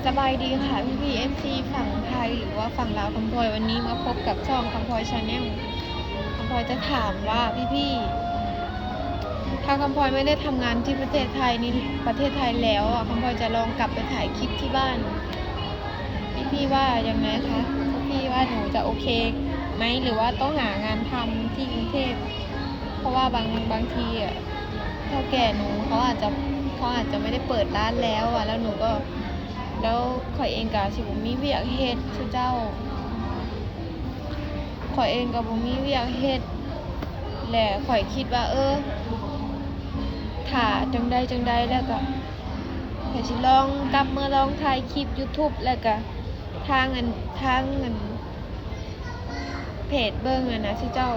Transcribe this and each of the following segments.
ສະບາຍດີຄ່ະ ພີ່ໆ ເອັຟຊີ ຝັ່ງໄທ ຫຼືວ່າຝັ່ງລາວ. ຄຳພອຍວັນນີ້ມາພົບກັບຊ່ອງຄຳພອຍ Channel. ຄຳພອຍຈະຖາມວ່າ ພີ່ໆ ຖ້າຄຳພອຍໄມ່ໄດ້ທຳງານທີ່ປະເທດໄທນີ້ ປະເທດໄທແລ້ວອະ ຄຳພອຍຈະລອງກັບໄປຖ່າຍຄລິບທີ່ບ້ານ ພີ່ໆ ວ່າຈັ່ງໃດຄະ? ພີ່ໆ ວ່າໜູຈະໂອເຄໄໝ ຫຼືວ່າຕ້ອງຫາງານທຳທີ່ກຸງເທບ? ເພາະວ່າບາງ ບາງທີອະ ເຖົ້າແກ່ໜູເຂົາອາດຈະ ເຂົາອາດຈະໄມ່ໄດ້ເປີດຮ້ານແລ້ວອະ ແລ້ວໜູກໍ ແລ້ວຂ້ອຍເອງກໍຊິບໍ່ມີວຽກເຮັດ ຊຸເຈົ້າ. ຂ້ອຍເອງກໍບໍ່ມີວຽກເຮັດ ແລະ ຂ້ອຍຄິດວ່າ ເອີ ຖ້າຈັ່ງໃດຈັ່ງໃດແລ້ວກໍ ຂ້ອຍຊິລອງກັບມາລອງຖ່າຍຄລິບ YouTube ແລ້ວກໍທາງອັນ ທາງອັນ ເພຈເບິ່ງຫັ້ນນະ ຊຸເຈົ້າ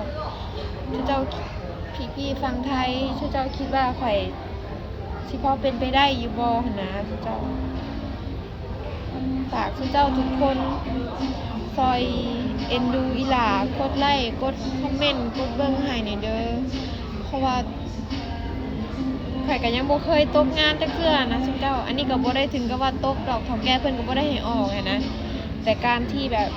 ຊຸເຈົ້າ ພີ່ໆ ຝັ່ງໄທ ຊຸເຈົ້າຄິດວ່າຂ້ອຍຊິພໍເປັນໄປໄດ້ຢູ່ບໍ່ຫັ້ນນະ ຊຸເຈົ້າ? ຝາກຊຸເຈົ້າທຸກຄົນຊ່ອຍເອັນດູອີ່ຫຼ້າ ກົດໄລ້ ກົດຄອມເມັນ ກົດເບິ່ງໃຫ້ແດ່ເດີ ເພາະວ່າຂ້ອຍກໍຍັງບໍ່ເຄີຍຕົກງານຈັກເທື່ອນະ ຊຸເຈົ້າ. ອັນນີ້ກໍບໍ່ໄດ້ເຖິງກັບວ່າຕົກດອກ ເຖົ້າແກ່ເພິ່ນກໍບໍ່ໄດ້ໃຫ້ອອກຫັ້ນນະ ແຕ່ການທີ່ແບບ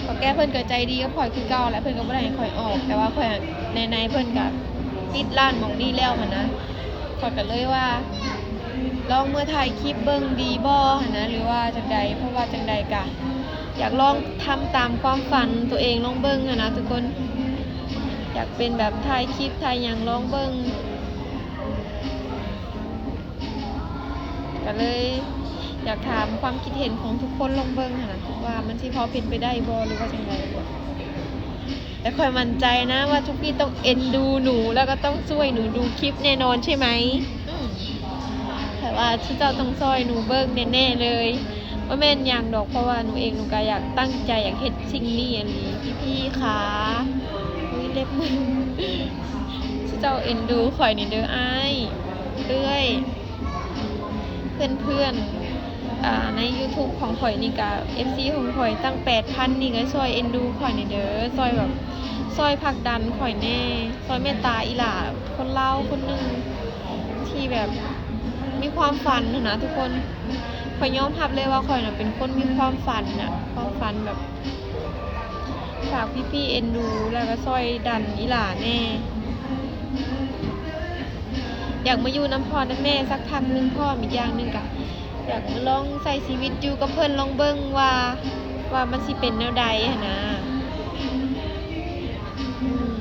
ເຖົ້າແກ່ເພິ່ນກໍໃຈດີກັບຂ້ອຍຄືເກົ່າແຫຼະ ເພິ່ນກໍບໍ່ໄດ້ໃຫ້ຂ້ອຍອອກ ແຕ່ວ່າຂ້ອຍ ໃນໆ ເພິ່ນກໍປິດຮ້ານໝ່ອງນີ້ແລ້ວຫັ້ນນະ ຂ້ອຍກໍເລີຍວ່າ ລອງເມືອຖ່າຍຄລິບເບິ່ງດີບໍ່ຫັ້ນນະ ຫຼືວ່າຈັ່ງໃດ ເພາະວ່າຈັ່ງໃດກະຢາກລອງທຳຕາມຄວາມຝັນຕົວເອງລອງເບິ່ງຫັ້ນນະທຸກຄົນ ຢາກເປັນແບບຖ່າຍຄລິບຖ່າຍຫຍັງລອງເບິ່ງ. ກໍເລີຍຢາກຖາມຄວາມຄິດເຫັນຂອງທຸກຄົນລອງເບິ່ງຫັ້ນນະ ວ່າມັນຊິພໍເປັນໄປໄດ້ບໍ່ ຫຼືວ່າຈັ່ງໃດ. ແຕ່ຂ້ອຍໝັ້ນໃຈນະວ່າທຸກຄົນຕ້ອງເອັນດູໜູ ແລ້ວກໍຕ້ອງຊ່ວຍໜູດູຄລິບແນ່ນອນໃຊ່ໄໝ? ອືມ ຂ້ອຍວ່າເຈົ້າຕ້ອງຊ່ອຍໜູເບິ່ງແນ່ໆ ເລີຍ. ບໍ່ແມ່ນຫຍັງດອກ ເພາະວ່າໜູເອງ ໜູກໍຢາກຕັ້ງໃຈ ຢາກເຮັດສິ່ງນີ້ອີ່ຫຼີ. ພີ່ໆ ຂາ ອຸ້ຍ ເລັບມຶນ. ເຈົ້າເອັນດູຂ້ອຍແດ່ເດີ ອ້າຍ ເອື້ອຍ ເພື່ອນໆ ອາ ໃນຢູທູບຂອງຂ້ອຍນີ້ກະ ເອັຟຊີຂອງຂ້ອຍຕັ້ງແປດພັນນີ້ ກໍຊ່ອຍເອັນດູຂ້ອຍແດ່ເດີ ຊ່ອຍແບບ ຊ່ອຍຜັກດັນຂ້ອຍແດ່ ຊ່ອຍເມດຕາອີ່ຫຼ້າຄົນລາວຄົນໜຶ່ງ ທີ່ແບບມີຄວາມຝັນຫັ້ນນະທຸກຄົນ. ຂ້ອຍຍອມຮັບເລີຍວ່າຂ້ອຍນະເປັນຄົນມີຄວາມຝັນນະ ຄວາມຝັນແບບ ຝາກພີ່ໆເອັນດູ ແລ້ວກໍຊ່ອຍດັນອີ່ຫຼ້າແດ່. ຢາກມາຢູ່ນຳພໍ່ນຳແມ່ສັກພັກໜຶ່ງພ້ອມ. ອີກຢ່າງໜຶ່ງກໍຢາກມາລອງໃຊ້ຊີວິດຢູ່ກັບເພິ່ນລອງເບິ່ງວ່າ ວ່າມັນຊິເປັນແນວໃດຫັ້ນນະ. ອືມ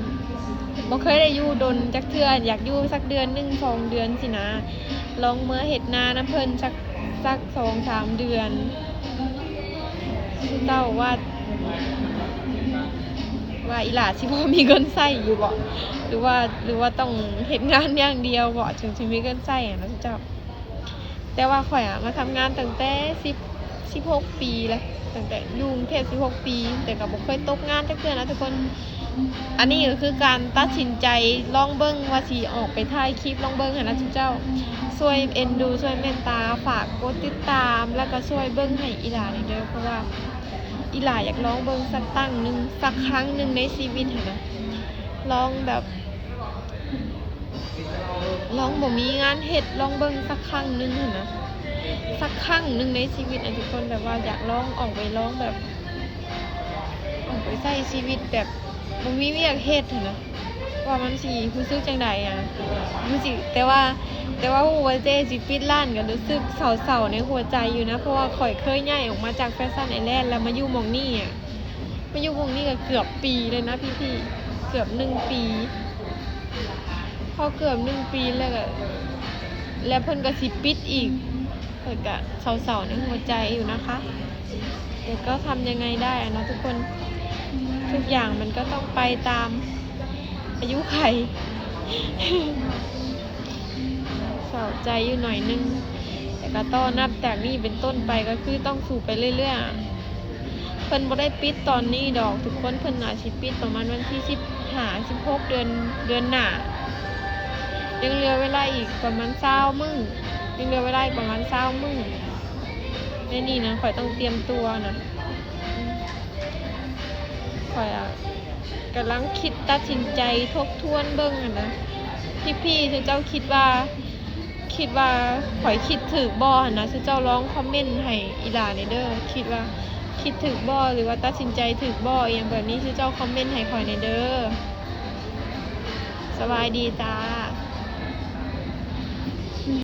ບໍ່ເຄີຍໄດ້ຢູ່ດົນຈັກເທື່ອ ຢາກຢູ່ສັກເດືອນໜຶ່ງສອງເດືອນຊີ້ນະ ລອງເມືອເຮັດນານຳເພິ່ນສັກ ສັກສອງສາມເດືອນ. ຄືເຈົ້າວ່າ ວ່າອີ່ຫຼ້າຊິພໍມີເງິນໃຊ້ຢູ່ບໍ່ ຫຼືວ່າ ຫຼືວ່າຕ້ອງເຮັດງານຢ່າງດຽວບໍ່ ເຖິງຊິມີເງິນໃຊ້ຫັ້ນນະເຈົ້າ? ແຕ່ວ່າຂ້ອຍອະມາທຳງານຕັ້ງແຕ່ສິບ ສິບຫົກປີແລ້ວ ຕັ້ງແຕ່ຢູ່ກຸງເທບສິບຫົກປີ ແຕ່ກໍບໍ່ເຄີຍຕົກງານຈັກເທື່ອນະທຸກຄົນ. ອັນນີ້ກໍຄືການຕັດສິນໃຈລອງເບິ່ງວ່າຊິອອກໄປຖ່າຍຄລິບລອງເບິ່ງຫັ້ນນະທຸກເຈົ້າ. ຊ່ວຍເອັນດູ ຊ່ວຍເມດຕາ ຝາກກົດຕິດຕາມ ແລ້ວກໍຊ່ວຍເບິ່ງໃຫ້ອີ່ຫຼ້າແດ່ເດີ ເພາະວ່າອີ່ຫຼ້າຢາກລອງເບິ່ງສັກຄັ້ງໜຶ່ງ ສັກຄັ້ງໜຶ່ງໃນຊີວິດຫັ້ນນະ ລອງແບບ ລອງບໍ່ມີງານເຮັດ ລອງເບິ່ງສັກຄັ້ງໜຶ່ງຫັ້ນນະ ສັກຄັ້ງໜຶ່ງໃນຊີວິດນະທຸກຄົນ. ແບບວ່າຢາກລອງອອກໄປ ລອງແບບ ອອກໄປໃຊ້ຊີວິດແບບບໍ່ມີວຽກເຮັດຫັ້ນນະ ວ່າມັນຊິຮູ້ສຶກຈັ່ງໃດອະ ມັນຊິ ແຕ່ວ່າ ແຕ່ວ່າຮູ້ວ່າເຈ້ຊິປິດຮ້ານ ກໍຮູ້ສຶກເສົ້າໆໃນຫົວໃຈຢູ່ນະ ເພາະວ່າຂ້ອຍເຄີຍຍ້າຍອອກມາຈາກແຟຊັນໄອແລນ ແລ້ວມາຢູ່ໝ່ອງນີ້ອະ ມາຢູ່ໝ່ອງນີ້ກໍເກືອບປີແລ້ວນະພີ່ໆ ເກືອບໜຶ່ງປີ ພໍເກືອບໜຶ່ງປີແລ້ວກໍ ແລ້ວເພິ່ນກໍຊິປິດອີກ ຂ້ອຍກະເສົ້າໆໃນຫົວໃຈຢູ່ນະຄະ ແຕ່ກໍທຳຍັງໄງໄດ້ອະເນາະທຸກຄົນ ທຸກຢ່າງມັນກໍຕ້ອງໄປຕາມອາຍຸໄຂ. ເສົ້າໃຈຢູ່ໜ້ອຍໜຶ່ງ ແຕ່ກໍຕໍ່ນັບຈາກນີ້ເປັນຕົ້ນໄປ ກໍຄືຕ້ອງສູ້ໄປເລື້ອຍໆ. ເພິ່ນບໍ່ໄດ້ປິດຕອນນີ້ດອກທຸກຄົນ ເພິ່ນອາດຊິປິດປະມານວັນທີສິບຫ້າ ສິບຫົກ ເດືອນ ເດືອນໜ້າ ຍັງເຫຼືອເວລາອີກປະມານຊາວມື້ ຍັງເຫຼືອເວລາອີກປະມານຊາວມື້. ໃນນີ້ນະ ຂ້ອຍຕ້ອງຕຽມຕົວນະ ຂ້ອຍອະກຳລັງຄິດຕັດສິນໃຈທົບທວນເບິ່ງຫັ້ນນະ. ພີ່ໆ ເຈົ້າຄິດວ່າ ຄິດວ່າຂ້ອຍຄິດຖືກບໍ່ຫັ້ນນະ ຊຸເຈົ້າລອງຄອມເມັນໃຫ້ອີ່ຫຼ້າແດ່ເດີ. ຄິດວ່າຄິດຖືກບໍ່ ຫຼືວ່າຕັດສິນໃຈຖືກບໍ່ ອີ່ຫຍັງແບບນີ້ ຊຸເຈົ້າຄອມເມັນໃຫ້ຂ້ອຍແດ່ເດີ. ສະບາຍດີຈ້າ.